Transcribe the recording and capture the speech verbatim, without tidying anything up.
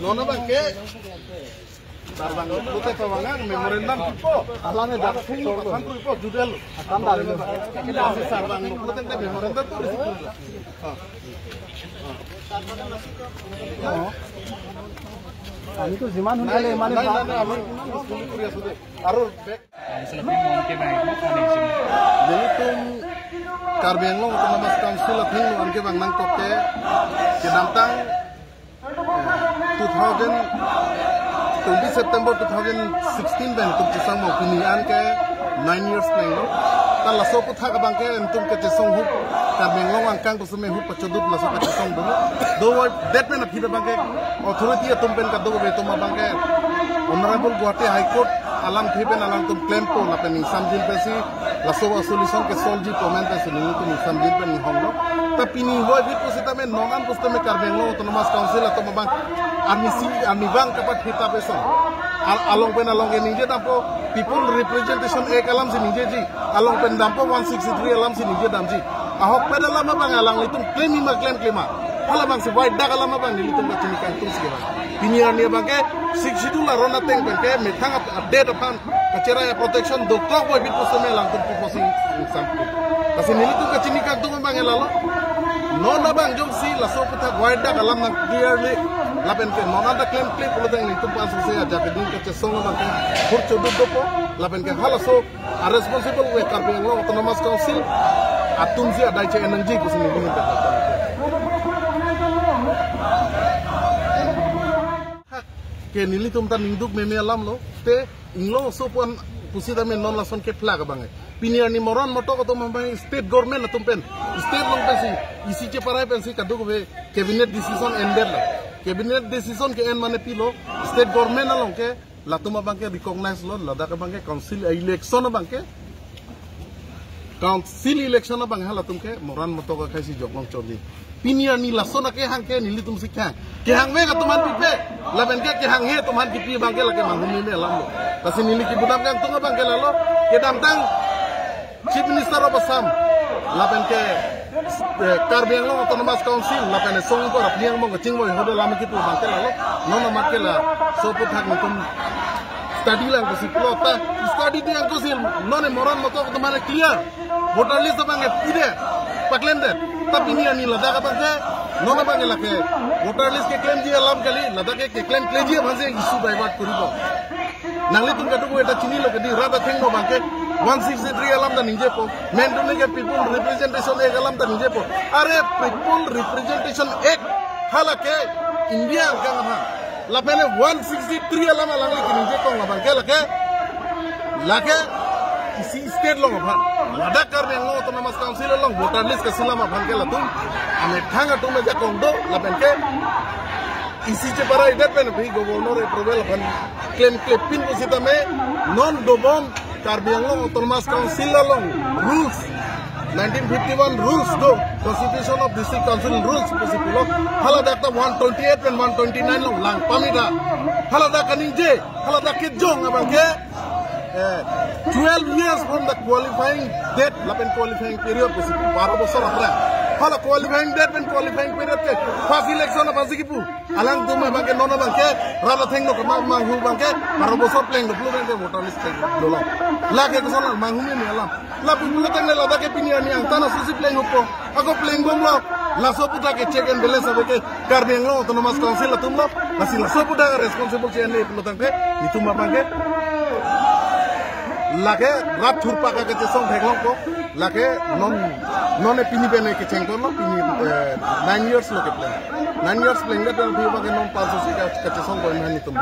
Non abang ke sarbang lote pawanga memorandum pipo. Alane dak sing pasan pipo judel. Atam dari lo. Sarbang lote memorandum to receive. Kami to jiman hunde le mane. Nai, nai, nai, aman, aman, aman, aman, aman. Aru back. Selebih mungkin baik, bukan izin. Nelitum Karbi Anglong Autonomous Council athengno anke bang nangkok ke kedamtang two thousand, twenty September two thousand sixteen pen tum chesang mo pini anke nine years plenglo. Ta laso aputhak abang ke tum kechesong ahut Karbi Anglong angkang kusum ahut pachodut laso kechesong dolo. Do wa det pen aphi abang ke authority atum pen kado be tum abang ke Honorable Guwahati High Court alamthe pen alangtum klempo lapen ingsamjin pensi laso a-solution ke solve ji pomen pensi nelitum ingsamjin pen inghonglo. Ta pini hoi bit pusitame non an pusitame Karbi Anglong Autonomous Council atum abang arni si arni bang kapat hita peson. Al-, along pen along ke ningje dampo People Representation Act alamsi ningjeji. Along pen dampo one sixty-three alamsi ningje damji. Ahokpet alam abang alanglitum klemji ma klemkle ma. Halabangsi wai dak alam abang nelitum kachini kangtung si abang. Pini arni abang ke Sixth Schedule aron ateng pen ke methang ap-, update aphan kacherai a-protection dokok boi bit pusitame alangtum piposi ingsampo. Lasi nelitum kachini kangtung abang ke lalo. Non abang jongsi laso aputhak wai dak alam nang clearly lapen ke non anta klemkle pulotangte nelitum pansusi ajak keding kechesong abang ke hur chodut dopo lapen ke halaso a-responsible we Karbi Anglong Autonomous Council atumsi adai che-en nangji pusi nelitum ke nelitum ta ningduk meme alamlo te inglo so pon pusitame non lason ke phlak abang. Pini arni moron motok atum abang state government atum pen, state along pensi, isi cheparai pensi kadokave cabinet decision endetlo. Cabinet decision ke-en mane pilo, state government along ke latum abang ke recognize lo, ladak abang ke council election abang ke, council election abang halatum ke moron motok akhai si joklong choli. Pini arni lason akehang ke nelitum si kehang. Kehang vek atum aphan pipe. Lapen ke kehanghe atum aphan kipi abang ke lake manghumeme alamlo. Lasi neli kibudam kangtung abang ke lalo. Kedamtang Chief Minister of Assam lapen ke, eh, Karbi Anglong Autonomous Council lapen song ko rap niang mong kachingvoi hode lam kipu abang ke lalo. Non amat ke laso aputhak nelitum study lang pusi pulo ta study lang pusi non moron motok atum aphan clear. Voter list abang ke pide, paklemdet. Ta pini arni ladak abang ke, non abang ke lake voter list keklemji alam kali, ladak ke keklemkleji aphansi issue divert koripo. Nanglitum kadokave ta chinilo kedi, rat athengno abang ke one sixty-three alam ta ningjepo, main to ke People Representation Act alam ta ningjepo. Are People Representation Act halake India angkang aphan. Lapen one sixty-three alam alangli keningje tong abang ke lake, lake isi state along aphan. Ladak Karbi Anglong Autonomous Council along voter list kasilam aphan ke latum amethang atum ajakong do lapen ke isi cheparai det pen aphi governor approval aphan klemklepin pusitame non dobom Karbi Anglong Autonomous Council along rules, nineteen fifty-one rules do, Constitution of District Council rules pusi pulo. Haladak ta one twenty-eight pen one twenty-nine along lang pamida. Haladak kaningje, haladak kejong abang ke, eh, twelve years from the qualifying date lapen qualifying period pusi pu baro bosor aphrang. Hala qualifying date pen qualifying period ke first election aphansi kipu. Alangtum abang ke non abang ke, rat athengno kemang manghu abang ke, baro bosor plenglo pulo abang ke voter list plenglo. Lake koson manghu meme alam. Lapu pulotangte ladak ke pini arni angtan asusi plengpo. Ako plengbomlo. Laso aputhak ke check and balance ave ke Karbi Anglong Autonomous Council atumlo. Lasi laso aputhak responsible che-en le pulotangte itum abang ke lake rat thurpak kachesong theklongpo. Lake non, non e pini pen kechengponlo, pini, eh, nine years lo kepleng. Nine years plengdet pen aphi abang ke non pansusi ka, kachesongpo mane itum.